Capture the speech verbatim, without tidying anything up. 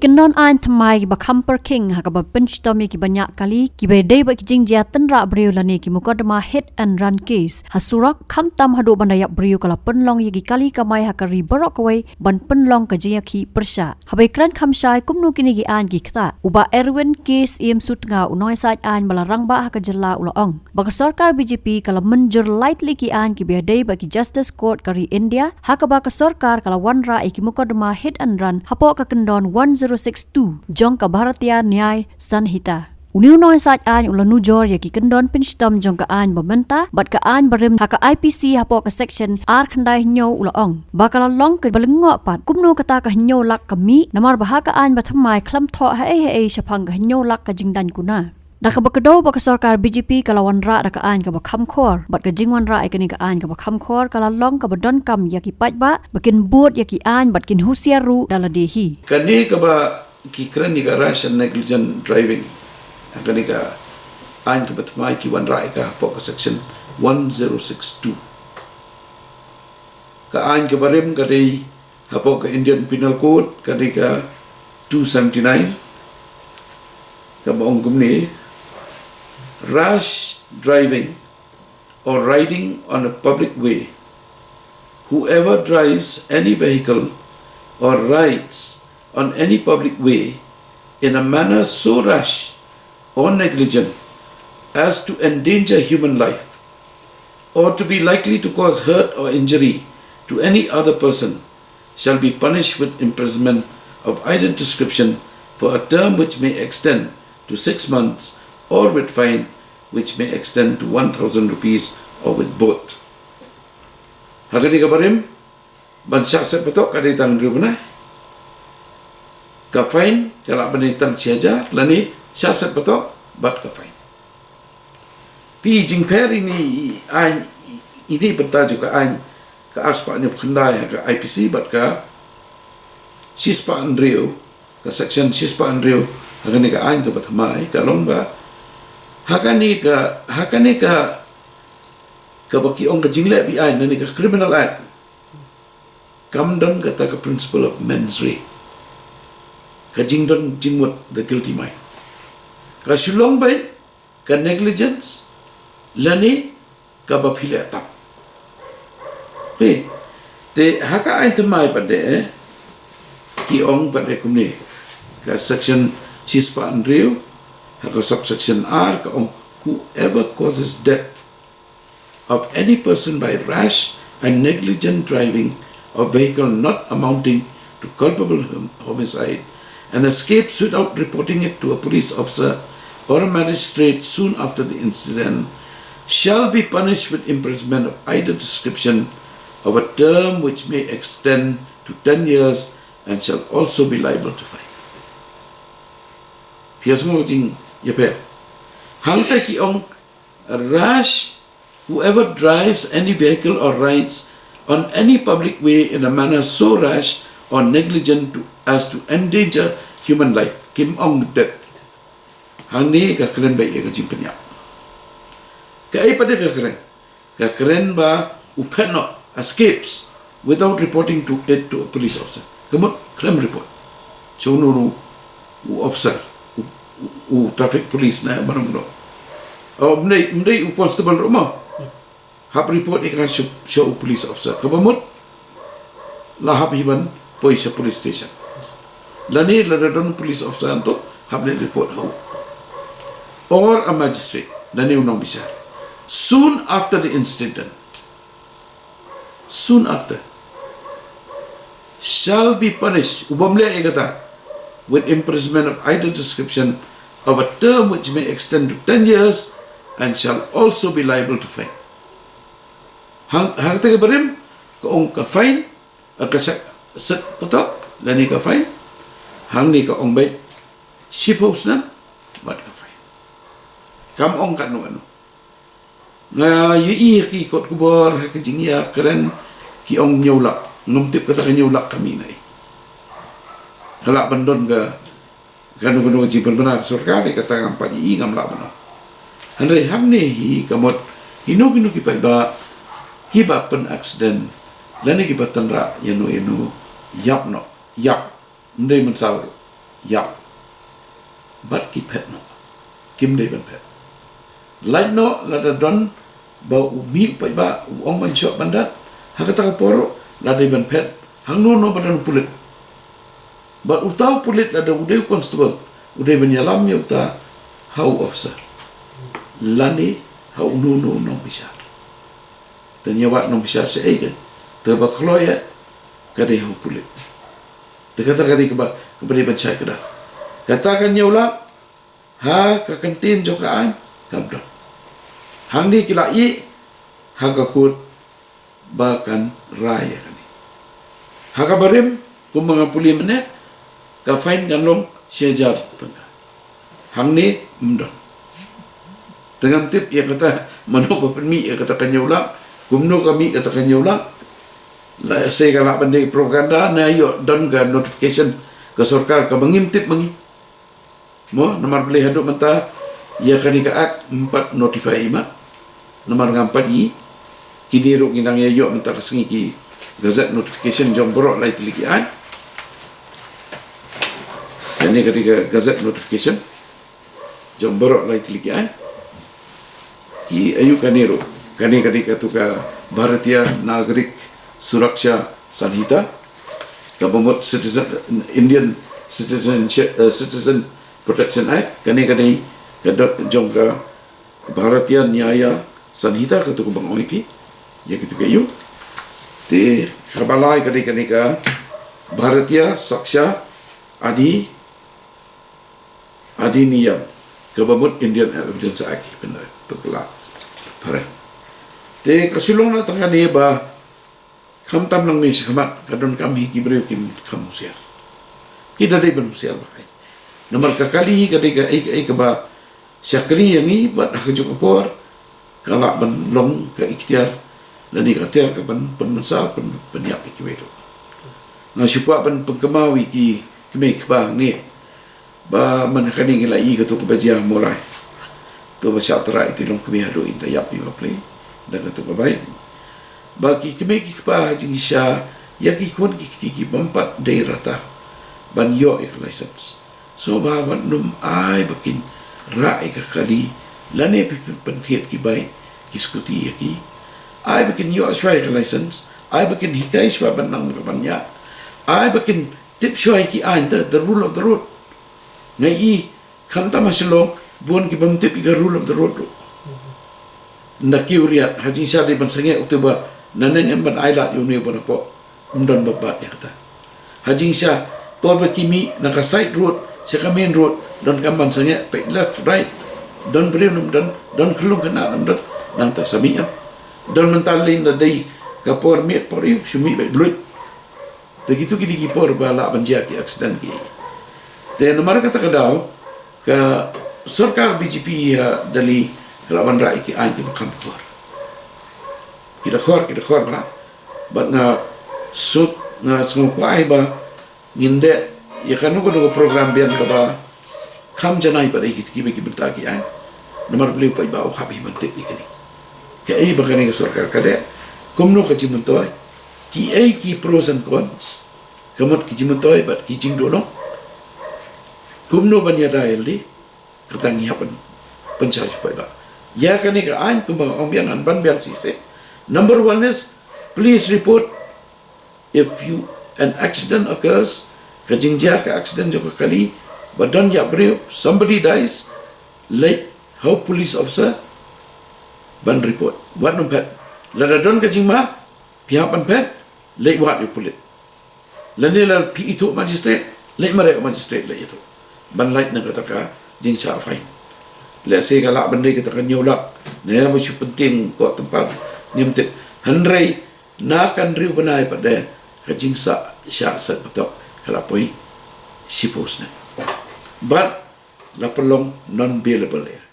Kyndon aiñ thymmai kiba kham pyrkhing ha kaba pynshitom ïa kiba ñiah kali kiba dei bad ki jingjia tynrah briew lane ki mukotduma hit and run case ha surok, khamtam haduh ban da ïap briew ka la pynlong ïa ki kali kamai ha ka ri baroh kawei ban pynlong ka jingïakhih pyrshah. Haba ïakren kham shai kumno kine ki aiñ ki ktah, u Bah Erwin K Syiem Sutnga, u nongïasaid aiñ ba la rangbah ha ka jylla, u la ong ba ka sorkar B J P ka la mynjur lai tylli ki aiñ kiba ïadei bad ki Justice Court ka ri India, ha kaba ka sorkar ka la wanrah ïa ki mukotduma hit and run hapoh ka kyndon one zero six two jong ka Bharatiya Nyay Sanhita. Une u nongïasaid aiñ u la nujor ïa ki kyndon pynshitom jong ka aiñ ba mynta bad ka aiñ barim ha ka I P C hapoh ka section ar khyndai hynñiew, u la ong ba ka la long kaba lyngngoh pat kumno kata ka hynñiew lak ka mih, namar ba ha ka aiñ ba thymmai khlem thoh haei haei shaphang ka hynñiew lak ka jingdaiñ kuna. Da kaba kdew ba ka sorkar B J P ka la wanrah da ka aiñ kaba kham khor, bad ka jingwanrah ïa kane ka aiñ kaba kham khor ka la long kaba donkam ïa ki paidbah ba kin bud ïa ki aiñ bad kin husiar ruh da lade hi. Kane kaba ki kren ïa ka rash and negligent driving, ha kane ka aiñ kaba thymmai ki wanrah ïa ka hapoh ka section one zero six two. Ka aiñ kaba rim ka dei hapoh ka Indian Penal Code, ka dei ka two seventy-nine, kaba ong kumne: rash driving or riding on a public way. Whoever drives any vehicle or rides on any public way in a manner so rash or negligent as to endanger human life, or to be likely to cause hurt or injury to any other person, shall be punished with imprisonment of either description for a term which may extend to six months, or with fine which may extend to one thousand rupees, or with both. Ha kane ka barim, ban shah set patok ka dei tang hynriew bnai. Ka fine ka lah ban dei tang shi hajar, lane shah set patok bad ka fine. Phi, jingpher ine i aiñ, ine i bynta jong ka aiñ ka arspah hynñiewphew khyndai ha ka I P C bad ka shispah hynriew, ka section shispah hynriew ha kane ka aiñ kaba thymmai, ka long ba ha kane ka, ha kane ka, kaba ki ong ka jingleh be-aiñ lane ka Criminal Act, kam don kata ka principle of mens rea, ka jingdon jingmut, the guilty mind. Ka shu long beit ka negligence lane kaba phi leh tam. He. Te ha ka aiñ thymmai pat de, eh, ki ong pat de kumne, ka section shispah hynriew, ha ka subsection R, ka ong: "Whoever causes death of any person by rash and negligent driving of vehicle not amounting to culpable hom-, homicide, and escapes without reporting it to a police officer or a magistrate soon after the incident, shall be punished with imprisonment of either description of a term which may extend to ten years, and shall also be liable to fine." Phi ïa sngew ka jingïapher? Hangta ki ong, rash, whoever drives any vehicle or rides on any public way in a manner so rash or negligent to, as to endanger human life. Kim ong death. Hangne ka kren beit ïa ka jingpynïap. Kaei pat de ka kren? Ka kren ba u phet noh, escapes without reporting to it to a police officer. Ka mut khlem report sha uno uno u officer, u, u, u traffic police ne mano mano. Oh, ym dei, ym dei u constable ruh mo. Hap report ïa ka sha, sha u police officer. Kaba mut la hap hi ban poi sha police station. Lane lada don police officer hangto, hap leit report ha u. Or a magistrate, lane u nongbishar. Soon after the incident. Soon after. Shall be punished, u bym leh ïa kata, with imprisonment of either description of a term which may extend to ten years and shall also be liable to fine. Hang, hangta ka barim, ka ong ka fine, eh, ka set, set patok, lane ka fine, hangne ka ong beit shiphew snem bad ka fine. Kam ong katno katno. Nga ïohi ha ki kot khubor, ha ki jingïakren, ki ong hynñiew lak. Ngam tip kata ka hynñiew lak ka mih na ei. Ka lah ban don ka, kano kano ka jingpynbna ka sorkar, ïa kata ngam pat ïohi, ngam lah ban ong. Hynrei hangne hi ka mut, kino kino ki paidbah kiba pyn-accident lane kiba tynrah ïano ïano, ïap noh, ïap. Ym dei mynsaw ruh. ïap. Bad ki phet noh. Kim dei ban phet. Lait noh lada don ba u mih u paidbah u ong ban shoh ban dat. Ha kata ka por ruh la dei ban phet. Hangno no ba don u pulit. Bad uta u pulit lada u dei u constable u dei ban ïalam ïa uta ha u officer. Lane ha uno uno u nongbishar. Te ïa wat nongbishar sha ei ka. Te ba kloi ïa ka dei ha u pulit. Te kata ka dei kaba, kaba dei ban shai kdar. Kata ka hynñiew lak ha ka kyntien jong ka aiñ kam don. Hangne ki la ïeh ha ka kot ba kan rai ïa kane. Ha ka barim kumba nga pule mynne ka fine kan long shi hajar tyngka. Hangne ym don. Te ngam tip ïa kata mano ba pynmih ïa kata ka hynñiew lak, kumno ka mih kata ka hynñiew lak. La sei ka lah ban dei propaganda ne ïoh don ka notification ka sorkar kaba ngim tip ma ngi. Mo, namar balei haduh mynta ïa kane ka act ym pat notify i mat. Namar ngam pat i. Kine ruh ngi nang ïa ïoh mynta ka sngi ki gazette notification jong baroh lai tylli ki aiñ. Kane ka dei ka gazette notification jong baroh lai tylli ki aiñ. Ki ayu kane ruh. Kane ka dei katu ka Bharatiya Nagarik Suraksha Sanhita. Kaba mut Citizen, Indian Citizenship, eh, Citizen Protection Act. Kane ka dei ka dot jong ka Bharatiya Nyaya Sanhita katu kaba nga ong ïa phi. Ïa kitu ki ayu. Te kaba lai ka dei kane ka Bharatiya Sakshya Adhi Adhiniyam, kaba mut Indian Evidence Act, pynda, pynda, pare. Te ka shu long na tang kane ba, khamtam nangne shakhmat, ka donkam hi ki briew kin kham husiar. Ki da dei ban husiar bha. Namar ka kali hi ka dei ka ei, ei kaba shakri ïa ngi, bad ha kajuh ka por, ka lah ban long ka iktiar, lane ka tiar kaban pynmynsaw, pyn, pynïap ïa kiwei ruh. Nga shu kwah ban pynkynmaw ïa ki kmie ki kpa hangne. Ba man kane ngi la ïohi katu kaba jia Mawlai. Tu ba shah trai ïa ki longkmie haduh ynda ïap ïa ki bapli. Da katu ka bai. Ba ki kmie ki kpa ha jingshisha ïa ki khun ki kti ki bym pat dei rta ban ïoh ïa ka license. So ba wat nym ai ba kin rah ïa ka kali lane phi pynthied ki bai ki skuti ïa ki. Ai ba kin ïoh shuwa ïa ka license, ai ba kin hikai shuwa ban nang ban ïa. Ai ba kin tip shuwa ïa ki aiñ, the, the rule of the road. Nga i khamtam ha Shillong bun ki bym tip ïa ka rule of the road ruh. Nda ki u riat ha jingshisha dei ban sangeh uta ba nangne em ban ai lad ïa une ba na pok. Ym don ba bat ïa kata. Ha jingshisha por ba ki mih na ka side road sha ka main road, donkam ban sangeh peit left right. Don briew ne ym don, don khyllung khynnah ne ym don, nangta sa mih em. Don mynta lane da dei ka por miet por ïew shu mih beit bluit. Te kitu ki dei ki por ba lah ban jia ki accident ki. Te namar kata ka daw ka sorkar B J P ha Delhi ka lah ban rah ïa ki aiñ kiba kham khor. Ki da khor, ki da khor bha. Bad nga suk, nga sngewkwah ba ngin dei ïa kano kano ka program biang kaba kham janai pat ïa kito kiba ki bynta ki aiñ. Namar balei u paidbah u hap hi ban tip ïa kane. Kaei ba kane ka sorkar ka dei, kumno ka jingmyntoi, kiei ki pros and cons, ka mut ki jingmyntoi bad ki jingduh noh. Kumno ban ïada ïalade, kata ngi hap ban pynshai sha u paidbah. Ïa kane ka aiñ kumba nga ong biang, ngan ban biang shisha. Number one is, please report if you, an accident occurs, ka jingjia ka accident jong ka kali, ba don ïap briew, somebody dies, leit ha u police officer ban report. Wat nym phet. Lada don ka jingma, phi hap ban phet, leit wad ïa u pulit. Lane lada phi ithuh magistrate, leit mareh u magistrate leit ithuh. Ban lait na kata ka jingshah fine. Lehse ka lah ban dei kata ka hynñiew lak, ne ba shu pyntieng ko tympat, ngim tip. Hynrei na ka hynriew bnai pat de ka jingshah, shah set patok ka la poi shiphew snem. Bad la pynlong non bailable ïa.